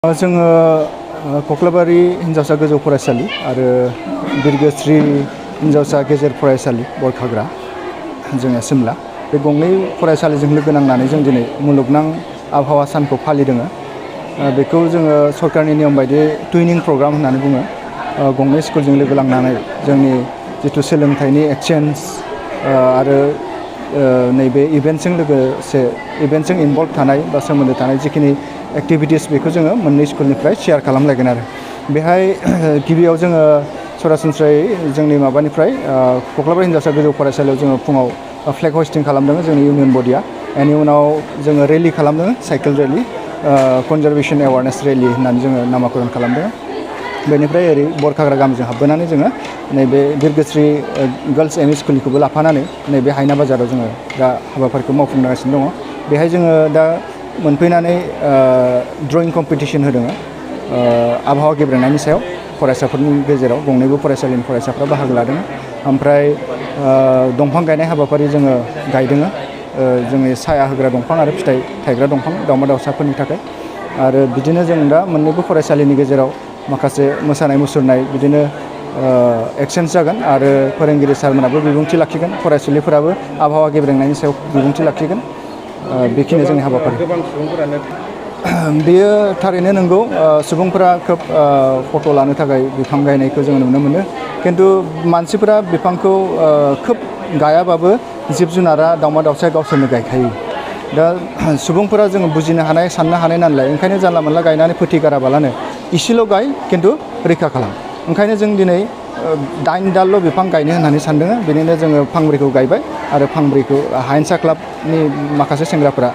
जोङो कक्लाबारि हिनजावसा गोजौ फरायसालि आरो बिरगोस्रि हिनजावसा गेजेर फरायसालि बरखाग्रा जोङो सिमला बे गंनै फरायसालिजों लोगो नांनानै जों दिनै मुलुगनां आबहावा सानखौ फालिदों। बेखौ जोङो सरकारनि नियम बायदियै टुइनिं प्रग्राम होननानै बुङो। गंनै स्कुलजों लोगो नांनानै जोंनि जिथु सोलोंथाइनि एक्सचेन्ज आरो नैबे इभेन्टजों लोगोसे इभेन्टजों इनभल्भ थानाय बा सोमोन्दो थानाय जिखिनि एक्टिभिटिस बेखौ जोङो मोननै स्कुलनिफ्राय शेयार खालामलायगोन आरो बेहाय गिबियाव जोङो सरासनस्रायै जोंनि माबानिफ्राय कक्लाबारि हिनजावसा गोजौ फरायसालियाव जोङो फुङाव फ्लेग हस्टिं खालामदों जोंनि इउनियन बडिया। बेनि उनाव जोङो रेलि खालामदों, cycle rally, conservation awareness rally होननानै जोङो नामाकरन खालामदों। बेनिफ्राय ओरै बरखाग्रा गामिजों हाबबोनानै जोङो नैबे बिरगोस्रि गार्लस एम इ स्कुलनिखौबो लाफानानै नैबे हायना बाजाराव जोङो दा हाबाफारिखौ मावफुंगासिनो दङ। बेहाय जोङो दा मोनफैनानै ड्रयिं कम्पिटिसन होदों आबहावा गेब्रेंनायनि सायाव फरायसाफोरनि गेजेराव गंनैबो फरायसालिनि फरायसाफ्रा बाहागो लादों। ओमफ्राय दंफां गायनाय हाबाफारि जोङो गायदों, जोंनि साया होग्रा दंफां आरो फिथाइ थायग्रा दंफां दावमा दावसाफोरनि थाखाय। आरो बिदिनो जों दा मोननैबो फरायसालिनि गेजेराव माखासे मोसानाय मुसुरनाय बिदिनो एक्सचेन्ज जागोन आरो फोरोंगिरि सारमोनाबो बिबुंथि लाखिगोन, फरायसुलिफोराबो आबहावा गेब्रेंनायनि सायाव बिबुंथि लाखिगोन। बेखिनि जोंनि हाबाफारि। बेयो थारैनो नंगौ, सुबुंफोरा खोब फट' लानो थाखाय बिफां गायनायखौ जों नुनो मोनो। खिन्थु मानसिफोरा बिफांखौ खोब गायाबाबो जिब जुनारा दावमा दावसाया गावसोरनो गायखायो। दा सुबुंफोरा जोङो बुजिनो हानाय साननो हानाय नालाय ओंखायनो जानला मोनला गायनानै फोथैगाराबालानो इसेल' गाय खिन्थु रैखा खालाम। ओंखायनो जों दिनै 8 दालल' बिफां गायनो होननानै सानदों। बेनिनो जोङो फांब्रैखौ गायबाय आरो फांब्रैखौ हायेनसा क्लाबनि माखासे सेंग्राफोरा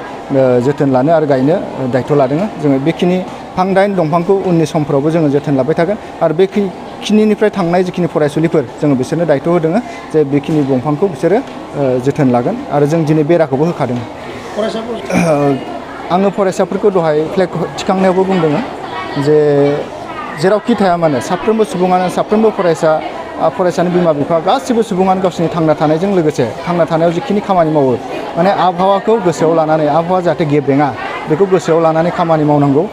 जोथोन लानो आरो गायनो दायथ' लादों। जोङो बेखिनि फां 8 दंफांखौ उननि समफ्रावबो जोङो जोथोन लाबाय थागोन आरो बेखिनिनिफ्राय थांनाय जिखिनि फरायसुलिफोर जोङो बिसोरनो दायथ' होदों जे बेखिनि दंफांखौ बिसोरो जोथोन लागोन आरो जों दिनै बेराखौबो होखादों। आङो फरायसाफोरखौ दहाय फ्लेग थिखांनायावबो बुंदों जे जेरावखि थाया मानो साफ्रोमबो सुबुङानो, साफ्रोमबो फरायसानि बिमा बिफा गासिबो सुबुङानो गावसोरनि थांना थानायजों लोगोसे थांना थानायाव जिखिनि खामानि मावो माने आबहावाखौ गोसोआव लानानै, आबहावा जाहाथे गेब्रेङा बेखौ गोसोआव लानानै खामानि मावनांगौ।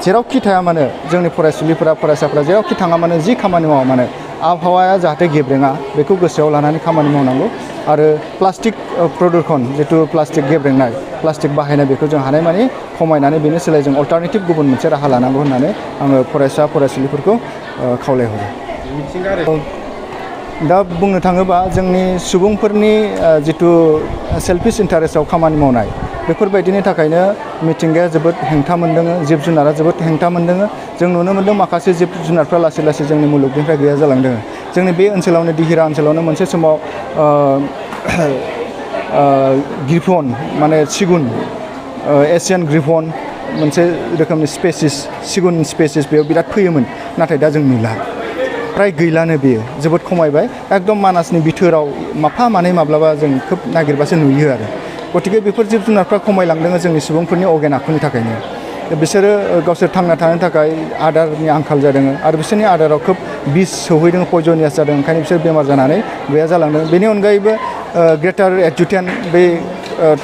जेरावखि थाया मानो जोंनि फरायसुलिफोरा फरायसाफोरा जेरावखि थाङा मानो जि खामानि मावा मानो आबहावाया जाहाथे गेब्रेङा बेखौ गोसोआव लानानै खामानि मावनांगौ। आरो प्लास्टिक प्रदुषन, जिथु प्लास्टिक गेब्रेंनाय, प्लास्टिक बाहायनाय बेखौ जों हानायमानि खमायनानै बेनि सोलाय जों अल्टारनेटिभ गुबुन मोनसे राहा लानांगौ होननानै आङो फरायसुलिफोरखौ खावलायहरो। दा बुंनो थाङोबा जोंनि सुबुंफोरनि जिथु सेल्फिश इन्टारेस्टआव खामानि मावनाय बेफोरबायदिनि थाखायनो मिथिंगाया जोबोद हेंथा मोनदों, जिब जुनारा जोबोद हेंथा मोनदों। जों नुनो मोनदों माखासे जिब जुनारफ्रा लासै लासै जोंनि मुलुगनिफ्राय गैया जालांदों। जोंनि बे ओनसोलावनो दिहिरा ओनसोलावनो मोनसे समाव ग्रिफन माने सिगुन, एसियान ग्रिफन मोनसे रोखोमनि स्पेसिस, सिगुन स्पेसिस बेयाव बिराद फैयोमोन, नाथाय दा जों नुला, फ्राय गैलानो, बेयो जोबोद खमायबाय। एकदम मानासनि बिथोराव माफा मानै माब्लाबा जों खोब नागिरबासो नुयो आरो। गतिके बेफोर जिब जुनारफ्रा खमायलांदों जोंनि सुबुंफोरनि अगेन आखुनि थाखायनो। बिसोरो गावसोर थांना थानो थाखाय आदारनि आंखाल जादों आरो बिसोरनि आदाराव खोब बिस सौहैदों, पयजनियास जादों, ओंखायनो बिसोर बेमार जानानै गैया जालांदों। बेनि अनगायैबो ग्रेटार एडजुटेन बे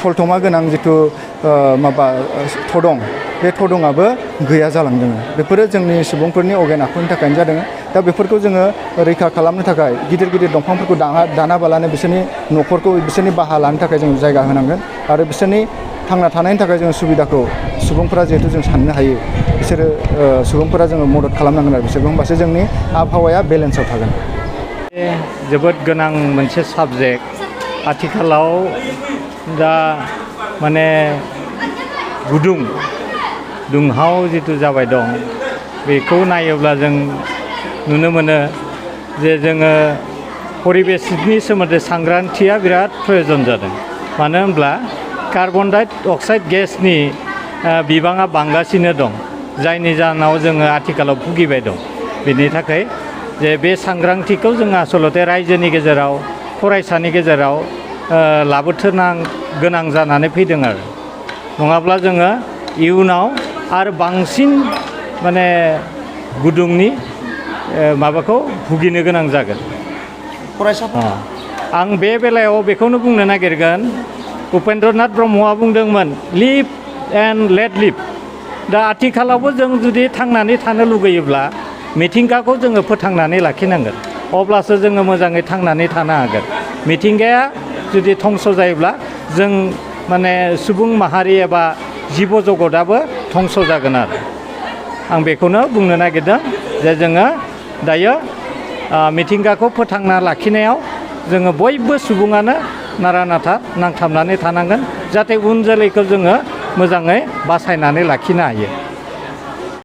थलथमा गोनां जिथु थदं, बे थदङाबो गैया जालांदों। बेफोरो जोंनि सुबुंफोरनि अगेन आखुनि थाखायनो जादों। दा बेफोरखौ जोङो रैखा खालामनो थाखाय गिदिर गिदिर दंफांफोरखौ दानाबालानो बिसोरनि न'खरखौ, बिसोरनि बाहा लानो थाखाय जों जायगा होनांगोन आरो बिसोरनि थांना थानायनि थाखाय जों सुबिदाखौ सुबुंफोरा जिहेथु जों साननो हायो, बिसोरो सुबुंफोरा जोङो मदद खालामनांगोन आरो बिसोरखौ, होमबासो जोंनि आबहावाया बेलेन्सआव थागोन। जोबोद गोनां मोनसे साबजेक्ट। आथिखालाव दा माने दुंहाव जिथु जाबाय दं बेखौ नायोब्ला जों नुनो मोनो जे जोङो परिबेसनि सोमोन्दै सांग्रांथिया बिराद प्रयोजन जादों। मानो होनब्ला कार्बन डाइ अक्साइड गेसनि बिबाङा बांगासिनो दं, जायनि जाहोनाव जोङो आथिखालाव भुगिबाय दं। बेनि थाखाय जे बे सांग्रांथिखौ जों आसलते रायजोनि गेजेराव, फरायसानि गेजेराव लाबोथारनो गोनां जानानै फैदों आरो। नङाब्ला जोङो इयुनाव आरो बांसिन माने गुदुंनि माबाखौ भुगिनो गोनां जागोन फरायसाफोर। आं बे बेलायाव बेखौनो बुंनो नागिरगोन, उपेन्द्रनाथ ब्रह्मआ बुंदोंमोन लिभ एन्ड लेट लिभ, दा आथिखालावबो जों जुदि थांनानै थानो लुगैयोब्ला मिथिंगाखौ जोङो फोथांनानै लाखिनांगोन अब्लासो जोङो मोजाङै थांनानै थानो हागोन मिथिंगाया जुदि धंस' जायोब्ला जों माने सुबुं माहारि एबा जिब जगतआबो धंस' जागोन आरो आं बेखौनो बुंनो नागिरदों जे जोङो दायो मिथिंगाखौ फोथांना लाखिनायाव जोङो बयबो सुबुङानो नारा नाथा नांथाबनानै थानांगोन जाहाथे उन जोलैखौ जोङो मोजाङै बासायनानै लाखिनो हायो